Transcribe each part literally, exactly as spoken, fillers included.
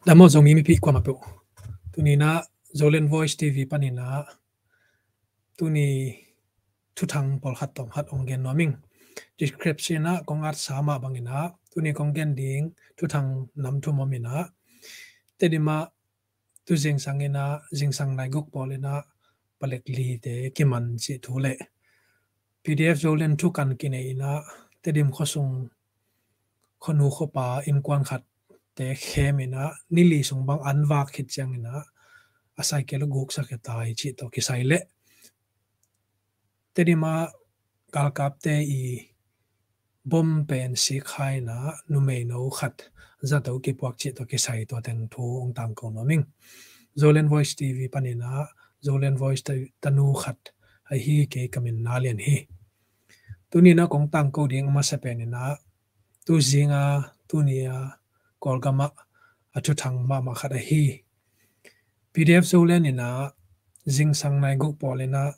Dam aw Zomi mipi kuamah peuh. Tuni in ah Zoland Voice T V panin ah tuni thuthang pawlkhat tawmkhat hong gen nuam ing. Description ah kong at sa mah bangin ah tuni kong gen ding thuthang nam thum om in ah, Tedim ah tu zingsang in ah, zingsang nai guk pawl in ah palik lite kiman cih thu le P D F Zoland thukan kinei in ah Tedim khuasung khuanu khuapa innkuan khatte khem in ah ni li sung bang an vak khit ciangin ah a cycle guksak hi tai cih tawh kisai le Tedim ah galkapte i bom pen sik kha in ah numeino khat zato kipuak cih tawh kisai tua teng thu hong tangko nuam ing. Zoland Voice T V panin ah Zoland Voice ta-, tanu khat ahi kei ka min Nalian hi. Tuni in ah kong tangko ding a masa pen in ah tu zing a tuni a Kawlgam ah a thuthang mahmah khat ahi P D F Zoland in ah zingsang nai guk pawl in ah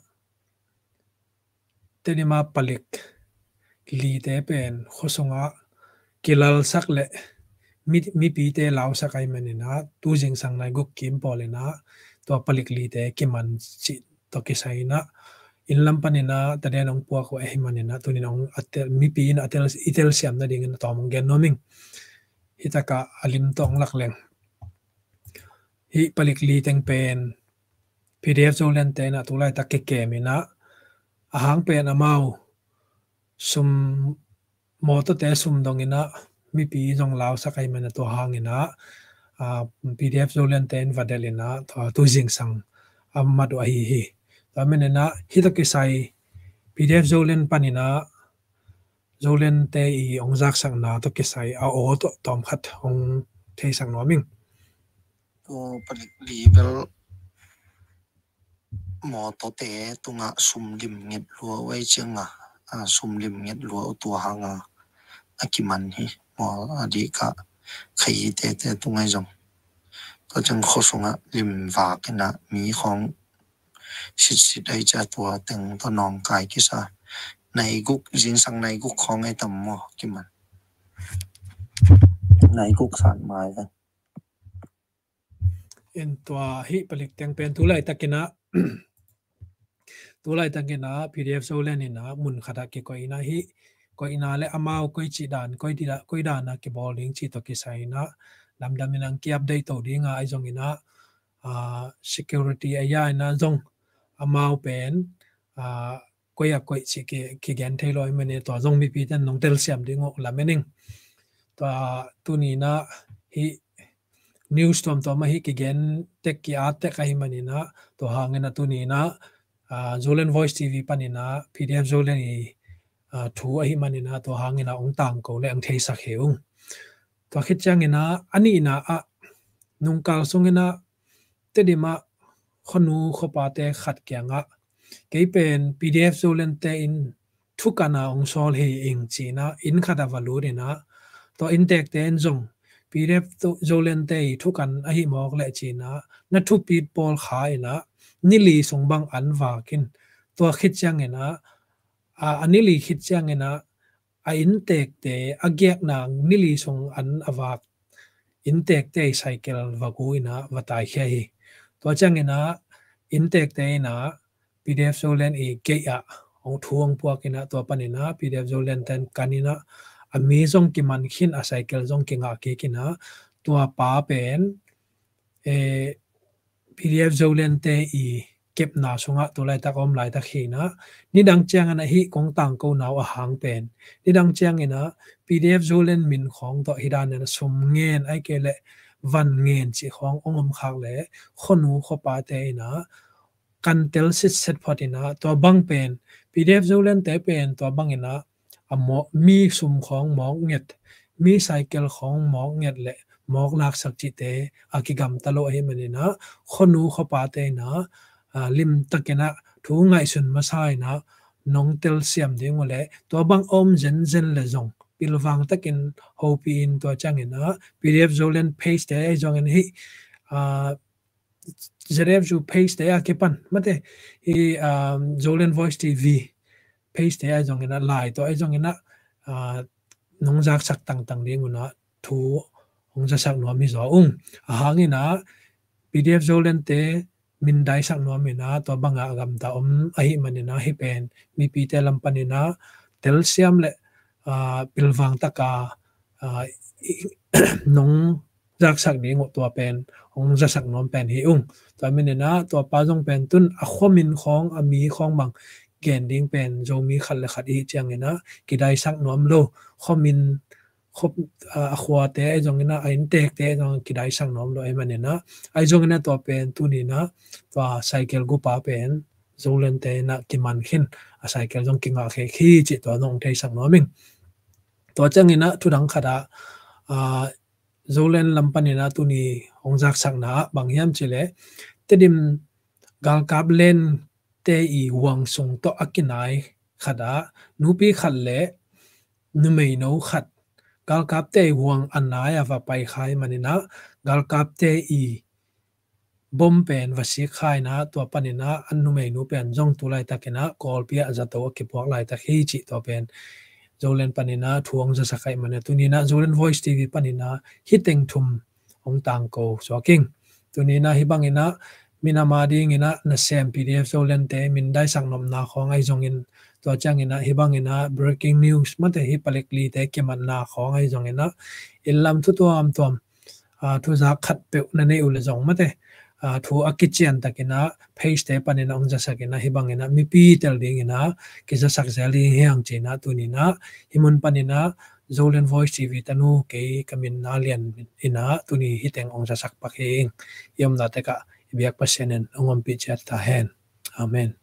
Tedim ah palik lite pen khuasung ah kilalsak le mi, mipite lausak ahih manin ah tu zingsang nai guk kim pawl in ah tua palik lite kiman cih tawh kisai in ah inn lam panin ah taden hong puak uh ahih manin ah tuni in hong a tel, mipi in a tel, i telsiam nadingin a tawm hong gen nuam ing. Hi tak ah a lim tawh hong lak leng. Hih palik li teng pen P D F Zolandte in ah tu laitak kikem in ah a hang pen amau sum, mawtawte sum dong in ah mipi zong lausak ahih manin ah tua hang in ah, ah, P D F Zolandte in va delh in ah tua tu zingsang a mat uh ahi hi. Tua manin ah hih tawh kisai P D F Zoland panin ah Zolandte i hong zaksakna tawh kisai a aw tawh tawmkhat hong theisak nuam ing. Tua palik li bel mawtawte tungah sum lim nget lua uh ahih ciang a, a, sum lim nget lua uh tua hang a, a kiman hi. Maw a dik ah khaite te tung ahi zong tua ciang khuasung ah lim vak in ah mi khawng sitsit ahih ciang tua teng tawh nawngkai kisa. Nai guk, zingsang nai guk khawng ahi tam maw kiman. Nai guk san mai ve. In tua hih palik teng pen tu laitak in ah tu laitak in ah P D F Zoland in ah mun khat ah kikoih in ah hih koih in ah le amau koi cih dan, koi dida, koi dan ah kibawl ding cih tawh kisai in ah lamdam in ah ki-update to ding a, ahi zong in ah, ah, security a ya in ah zong amau pen, ah, koi a koih cih ki, kigen thei lo ahih manin tua zong mipite in nong telsiam ding uh lamen ing. Tua tuni in ah hih news tuamtuam ahi kigen tek ki-at tek ahih manin ah tua hang in ah tuni in ah, ah, Zoland Voice T V panin ah P D F Zoland i, ah, thu ahih manin ah tua hang in ah hong tangko le hong theisak hi ung. Tua khit ciangin ah a nihna ah nungkal sung in ah Tedim ah khuanu khuapate khat kiangah kei pen P D F Zolandte in thukan a hong sawl hi ing ci in ah inn khat ah va lut in ah tua inntekte in zong P D F Zolandte i thukan ahi mawk leh ci in ah na thupit pawl kha in ah ni li sung bang an vak in tua khit ciangin ah, a, a ni li khit ciangin ah a inntekte a giak nang ni li sung an a vak inntekte i cycle va gu in ah va taikhia hi. Tua ciangin ah inntekte in ah P D F Zoland i gate ah hong thu hong puak in ah tua panin ah P D F Zolandte in kan in ah a mi zong kiman khin a cycle zong kingah kik in ah tua pa pen, eh, P D F Zolandte i kepna sungah tu laitak a om laitak hi in ah nidang ciangin ah hih kong tangko na uh a hang pen nidang ciangin ah P D F Zoland min khawng tawh hi dan in ah sum ngen ahih kei leh van ngen cih khawng hong om khak leh khuanu khuapate in ah kan tel sitset phot in ah tua bang pen P D F Zolandte pen tua bang in ah a mawk, mi sum khawng mawk nget, mi cycle khawng mawk nget le mawk laksak cihte a kigamta lo ahih manin ah khuanu khuapate in ah, ah, limtak in ah thu ngaihsun masa in ah nong telsiam ding uh leh tua bang a om zenzen leh zong pilvang takin hopih in tua ciangin ah P D F Zoland page te ahi zongin hih, ah, Z F U page te a kipan mate hih, ah, Zoland Voice T V page te ahi zongin ah lai tawh ahi zongin ah, ah, nong zaksak tangtang ding un ah thu hong zasak nuam hi zaw ung. Ahang inah P D F Zoland te min daisak nuam inah tua bangah a gamta om ahih man inah hih pen mipite lam pan inah telsiam le aa, pilvang taka aa, i- nong zaksak ding uh tua pen hong zasak nuam pen hi ung. Tua man inah tua pa zong pen tun a khuamin khawng a mi khawng bang gen ding pen Zomi khat le khat i hih ciang inah kidaisak nuam lo. Khuamin khuap aa, a khuate ahi zong inah a inntekte ahi zong kidaisak nuam lo ahih man inah ahi zong inah tua pen tuni inah tua cycle gupa pen Zoland te inah kiman khin a cycle zong kingah khek hi cih tua nong theisak nuam ing. Tua ciang inah thudang khat ah aa, Zoland lam pan inah tuni hong zaksakna ah bang hiam cih leh Tedim galkap len te i huang sung tawh a kinai khat ah nupi khat le numeino khat galkap te i huang a nai a va pai kha ahih man inah galkap te i bom pen va sik kha inah tua pan inah a numeinu pen zong tu laitak inah Kawlpi ah zato a kipuak laitak hi cih tua pen Zoland pan inah thu hong zasak ahih man inah tuni inah Zoland Voice T V pan inah hih teng thum hong tangko suak ing. Tuni inah hih bang inah minam a ding inah nasem P D F Zoland te min daisak nopna khawng ahi zongin tua ciang inah hih bang inah breaking news mate hih palik li te kimatna khawng ahi zong inah inn lam thu tuamtuam aa, thuzak khat peuh na neih uh le zong mate aa, thu a kician tak inah page te pan inah hong zasak inah hih bang inah mipi tel ding inah kizasak zel ding hi hang ci inah tuni inah hih mun pan inah Zoland Voice T V tanu kei ka min na lian inah tuni hih teng hong zasak pak hi ing. I omna tekah i biak Pasian in hong ompih ciat ta hen. Amen.